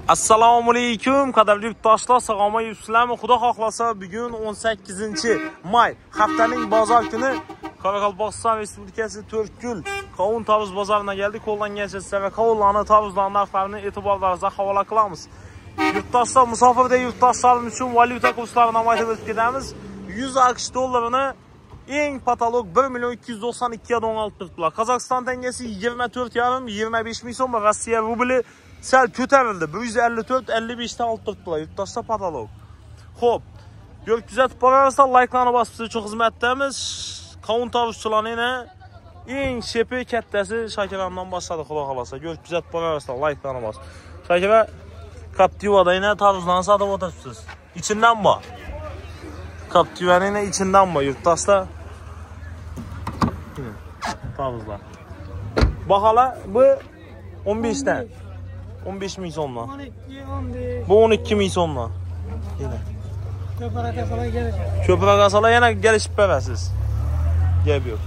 Assalomu alaykum qadrli yurtdoshlar, sog'lom yuribsizlarmi? Xudo xohlasa bugun 18 may, haftaning bozor kuni Qoraqalpog'iston Respublikasi To'rtko'l qovun tovuz bozoriga keldik. Qo'ldan kelsa va qovunlarni, tovuzlarning narxlarini e'tiborlaringizga havola qilamiz. Yurtdoshlar, musofirda yurtdoshlarimiz uchun valyuta kurslarini aytib o'tib ketamiz. 100 AQSh dollarini eng patolog 1 million 292 ga olib turibdilar. Qozog'iston tengasi 24,5 25 ming so'm va Rossiya rubli sal ko'tarildi. 154.55 dan olib turibdilar. Yurtdoshlar, patolog. Xo'p, ko'rib kuzatib boraversa, layklarni bosib siz uchun xizmatdamiz. Qovun tovuzchilarning yana eng shepi kattasi Shakiramdan boshladi, xudo xolasa. Ko'rib kuzatib boraversa, layklarni bosib. Shakira, Captiva'da yana tovuzlarni sotib o'tiribsiz. Ichidan bor. Captiva'ning ichidan bor, yurtdoshlar. Tovuzlar. Baholar bu 15 dan. 15 ming so'mdan. 12, 15. Bu 12 ming so'mdan. Yana. Ko'proq kasalar kelishadi. Ko'proq kasalar yana kelishib berasiz. Gap yo'q.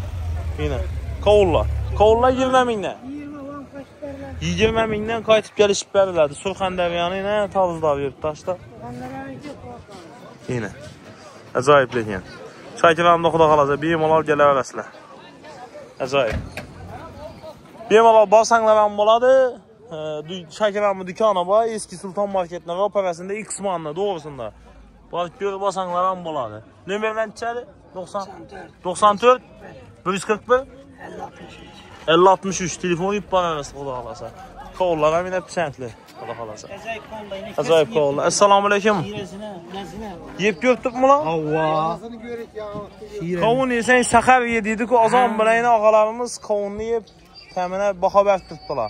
Yana qovunlar. Qovunlar 20 mingdan. 20 van qaytib beriladi. 20 mingdan qaytib kelishib beriladi. Surxondaryoni yana tovuzlar yurtdoshlar. Yana. Ajoyib lekin. Shakiramda xudo xolasa bemalol kelaverasizlar. Ajoyib. Bemalol borsanglar ham bo'ladi. Shakiramni do'koni bor, eski Sulton marketning ro'parasida X manni to'g'risida. Borib ko'rib olsanglar ham bo'ladi. Nomer nechadir? 90 94 141 50 63 telefon yib boraverasiz xudo xolasa. Qovunlar ham yana pisandli, xudo xolasa. Ajoyib qovunlar. Assalomu alaykum. Yeb ko'rib turibmilar? Havva. Qovun yesang sahar ye deydi-ku, ozon bilan og'alarimiz qovunni yeb ta'mina baho berib turibdilar.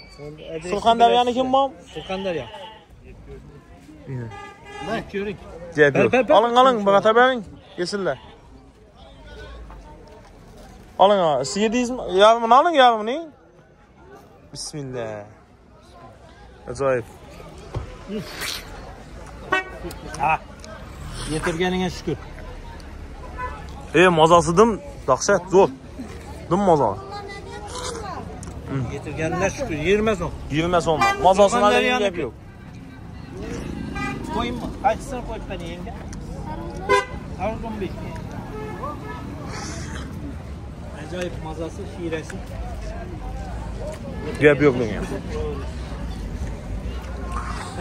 Surxondaryoni kim bor? Surxondaryo. Ko'ring. Gap yo'q. Alın alın, bana bering. Yesinlar. Alın ha. Siz yedingizmi? Yarmini alın, yarmini. Bismillah. Ajoyib. Ha. Yetirganingga shukur. Mazasi dim dahshat, zo'r. Dim mazali. Yetirganingga shukur. 20 so'm. 20 so'm. Mazasini lekin gap yo'q. Qo'yinmi? Qaysisini qo'yibman yenga? Tarvuz 15. Ajoyib mazasi, shirasi. Gap yo'q lekin.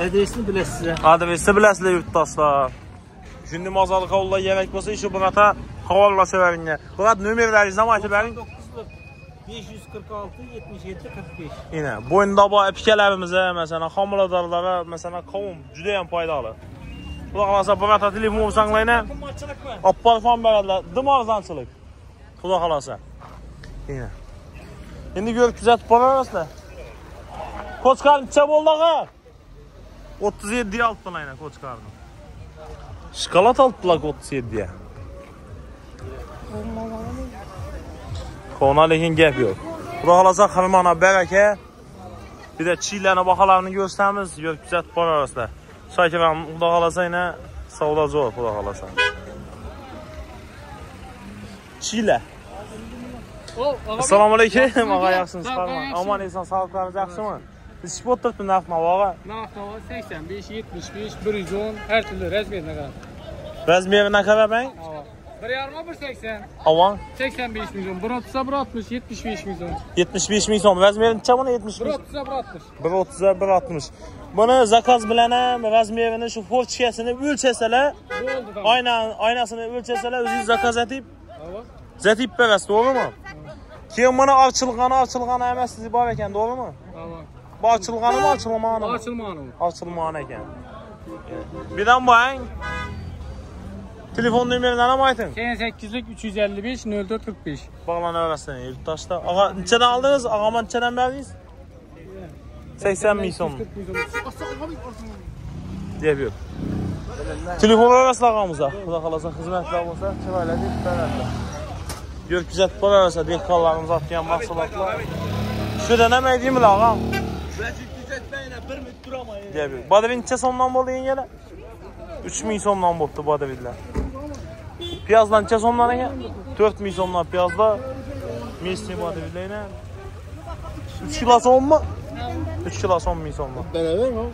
Adresini bilasizlar. Adresini bilasizlar yurtdoshlar. Shunday mazali qovunlar yemak bo'lsa, shu bunaqa havolashavering. Faqat nomerlaringizni ham aytib bering. 546 77 45. Yine bo'yinda bor ipikalarimizga, masalan, homiladorlarga, masalan, qovun juda ham foydali. Xudo xolasa, bunaqa telefon olsanglar, olib borib ham beradilar. Dim arzonchilik. Xudo xolasa. Yine. Endi ko'rib kuzatib boraverasizlar. Qo'chqor necha bo'ldi og'a? 37 ga olibdilar yana qo'chqorni. Shokolad olibdilar 37 ga. Qovuna lekin gap yo'q. Xudo xolasa xirmona baraka. Bir de çiylarni baholarini ko'rsatamiz, ko'rib kuzatib boraverasizlar. Shakiram xudo xolasa yana savdo zo'r, xudo xolasa. Chiylar. Assalomu alaykum, og'a, yaxshimisiz? Omon eson, sog'liqlaringiz yaxshimi? Ichib o'tiribdi narx-navo og'a. Narx-navo 85, 75, 110 har turli razmerine qarab. Razmerine qarab, ang? 1,5 1.80. Avon? 85 ming so'm, 1.30 1.60, 75 ming so'm. 75 ming so'm. Razmeri necha buni? 75. 1.30 1.60. 1.30 1.60. Buni zakaz bilan ham razmerini shu forchkasini o'lchasalar, bo'ldi. Oynasini o'lchasalar, o'zingiz zakaz etib, zatib berasiz, to'g'rimi? Keyin buni ochilgani emas, siz bor ekan, to'g'rimi? Bu ochilganimi, ochilmaganimi? Ochilmagani. Ochilmagan ekan. Birdan bu ang. Telefon nomerini ham ayting. 88 355 04 45. Bog'lanaverasizlar yurtdoshlar. Og'a, nechadan oldingiz? Og'ama nechadan berdingiz? 80 ming so'm. Deb yo'q. Telefon verasizlar og'amizga. Xudo xolasa xizmatlar bo'lsa, chiroyli deb beradilar. Ko'rib kuzatib boraversa, dehqonlarimiz otgan mahsulotlar. Shudan nima deymiz og'am? Gap yo'q. Bodring necha so'mdan bo'ldi yengala? 3 ming so'mdan bo'libdi bodringlar. Piyozlar necha so'mdan ekan? 4 ming so'mdan piyozlar. Mesni bodringlar. 3 kilosi 10 mi? 3 kilosi 10 ming so'mdan. Beravermi?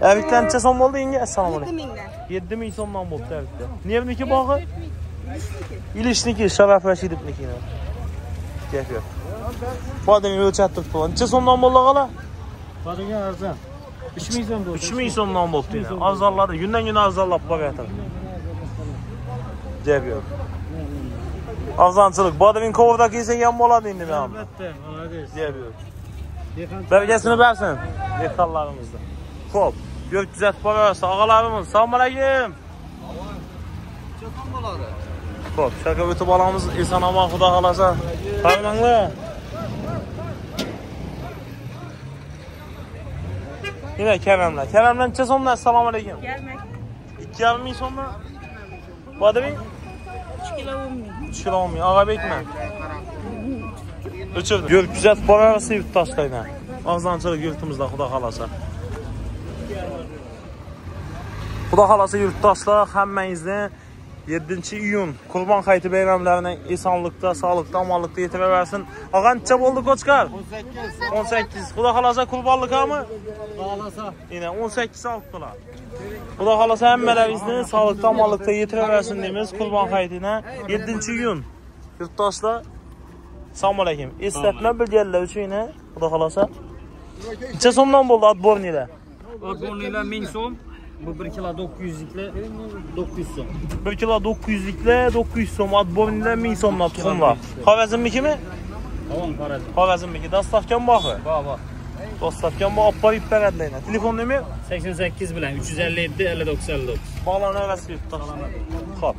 Eriklar necha so'm bo'ldi yenga? Assalomu alaykum. 7 mingdan. 7 ming so'mdan bo'libdi eriklar. Nevniki bog'i? Ilishniki, Sharaf Rashidovniki. Gap yo'q. Bodring o'lchab turibdi. Necha so'mdan bo'ldi og'alar? Bodring arzon. 3 ming so'm bo'ldi. 3 ming so'mdan bo'libdi. Arzonladi. Kundan kun arzonlab boryapti. Gap yo'q. Arzonchilik. Bodring qovurdak yesang ham bo'ladi endi men. Albatta, молодец. Gap yo'q. Belgesini bersin dehqonlarimizda. Xo'p, yo'l kuzatib boraversa og'alarimiz. Assalomu alaykum. Xo'p, shaka o'tib olamiz. Eson omon xudo xolasa. Qaranglar. Yine karamlar. Karamlar necha so'mdan? Assalomu alaykum. Gelmek. 2,5 ming so'mdan. Bodring? 3 kilo 10 ming. 3 kilo 10 ming. Og'abekmi? O'chirdim. Yo'l kuzatib boraversa yurtdoshlardan. Arzonchilik yurtimizda xudo xolasa. Xudo xolasa yurtdoshlar hammangizni 7-iyun Qurbon hayiti bayramlarini esonlikda, sog'likda, omonlikda yetiraversin. Og'a necha bo'ldi qo'chqor? 18. 18. Xudo xolasa qurbonlikami? Xudo xolasa. Yine 18 olib qolar. Xudo xolasa hammalaringizni sog'likda, omonlikda yetiraversin deymiz Qurbon hayitini 7-iyun. Yurtdoshlar assalomu alaykum. Eslatma bilganlar uchun yine xudo xolasa. Necha so'mdan bo'ldi otborniylar? Otborniylar 1000 so'm. Bu 1 kilo 900liklar 900 so'm. 1 kilo 900liklar 900 so'm, otborniylar 1000 so'mdan tuxumlar. Xorazmnikimi? Tamam, Xorazm. Xorazmniki. Dostavkam bormi? Bor, bor. Dostavkam bor, olib borib beradilar. Telefon nomer 88 bilan 357 59 59. Bog'lanaverasiz yurtdoshlar. Xo'p.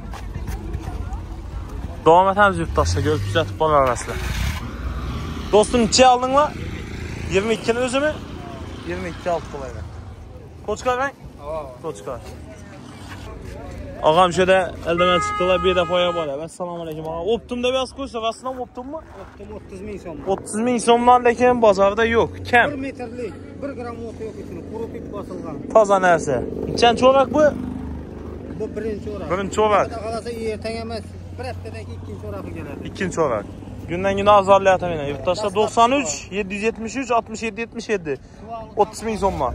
Davom etamiz yurtdoshlar, ko'rib kuzatib boraverasizlar. Do'stim necha oldingmi? 22 ni o'zimi? 22 olib qo'yayman. Qo'chqor rang? Qo'chqor. Og'am shu yerda eldan chiqdilar, bedapoya bola. Assalomu alaykum og'a. Optum deb yozib qo'ysa, rostdan optummi? Optum 30 ming so'm. 30 ming so'mdan lekin bozorda yo'q, kam. 1 metrlik, 1 gram o'ti yo'q ichini, qurib bosilgan. Toza narsa. Nechanchi o'rak bu? Bu birinchi o'rak. Birinchi o'rak. Xudo xolasa ertaga emas, bir haftadan keyin ikkinchi o'rog'i keladi. Ikkinchi o'rak. Kundan kun arzonlayapti meni. Yurtdoshlar 93 773 67 77. 30 ming so'mdan.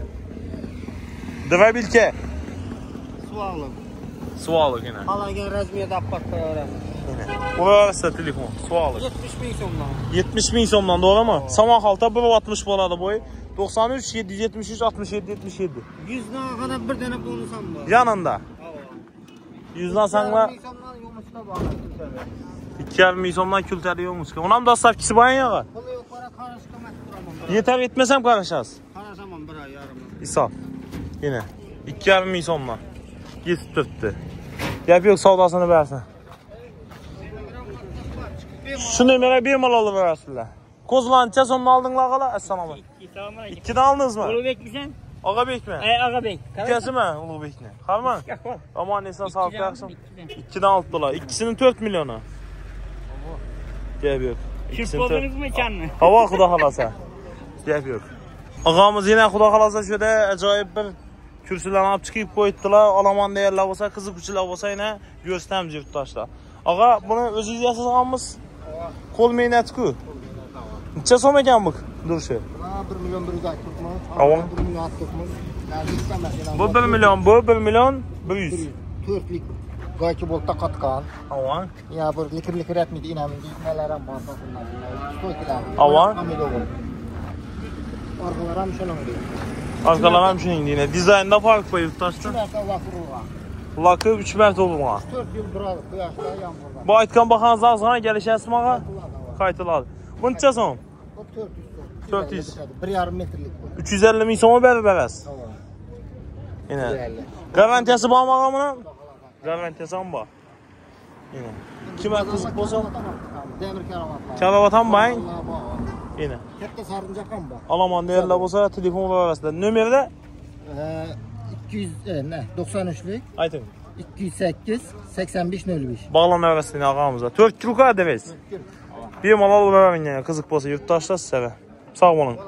Dvabilka. Suvoqliq. Suvoqliq yine. Qolgan razmerda olib qo'yaveramiz. Yine. Uraversa telefon. Suvoqliq. 70 ming so'mdan. 70 ming so'mdan, to'g'rimi? Somon xalta 1.60 bo'ladi bo'yi. 93 773 67 77. 100 dan qanab bir dona bonus ham bor. Yanında. 100 dan sangla 2,5 ming so'mdan kultali yo'qmiz. Onam dostavkisi bor yog'i. Puli yo'q, para qarashga turaman. Yetar yetmasam qarashasiz. Qarashaman bir oy yarim. Hisob. Yine 2,5 ming so'mdan yetib turibdi. Gap yo'q, savdosini bersin. Shuni menga bemalol olib berasizlar. Qo'zlarni necha so'mdan oldinglar og'alar? Assalomu alaykum. Ikkidan oldingizmi? Ulug'bekmisan? Og'abekmi? Og'abek. Ukasimi Ulug'bekni? Harmi? Omon eson sog'lik yaxshi. 2dan olibdilar. Ikkisini 4 millioni. Gap yo'q. Kirib bo'ldingizmi ekanmi? Havo xudo xolasa. Gap yo'q. Og'amiz yana xudo xolasa shu yerda ajoyib bir kursilarni olib chiqib qo'yibdilar. Olaman deganlar bo'lsa, qiziquvchilar bo'lsa yana ko'rsatamiz yurtdoshlar. Og'a, buni o'zingiz yasaganmiz? Qo'l mehnati-ku. Necha so'm ekan bu durshi? 1 million 160. 1 million 60. Bu 1 million, bu 1 million 100. 4lik gayki bolta qatqan. Avan. Ya bir likir-likir etmeydi inanın. Neler ham bor bunlar. Avan. Arkalar ham şunun deydi. Arkalar ham şunun deydi. Dizaynda fark var yurtdoshlar. 3 marta lak urulgan. Lakı 3 marta urulgan. 4 yıl duradi quyoshda, yomg'irda. Bu aytgan bahangiz ozgina kelishasizmi og'a? Qaytiladi. Bu necha so'm? Bu 400 so'm. 400. 1,5 metrlik bu. 350 ming so'mga berib berasiz. Tamam. Yine. Garantiyasi bormi og'a buni? Garantiyasi ham bor. Yine. Kime qiziq bo'lsa demir karavotlar. Karavot ham bor. Yine. Katta sarinchoq ham bor. Olaman deganlar bo'lsa telefon uraverasizlar. Nomerda 293lik. Ayting. 208 85 05. Bog'lanaverasizlar og'amizga. 4 kilo demaysiz. Bemalol uravering, qiziq bo'lsa yurtdoshlar sizlarga. Sog' bo'ling.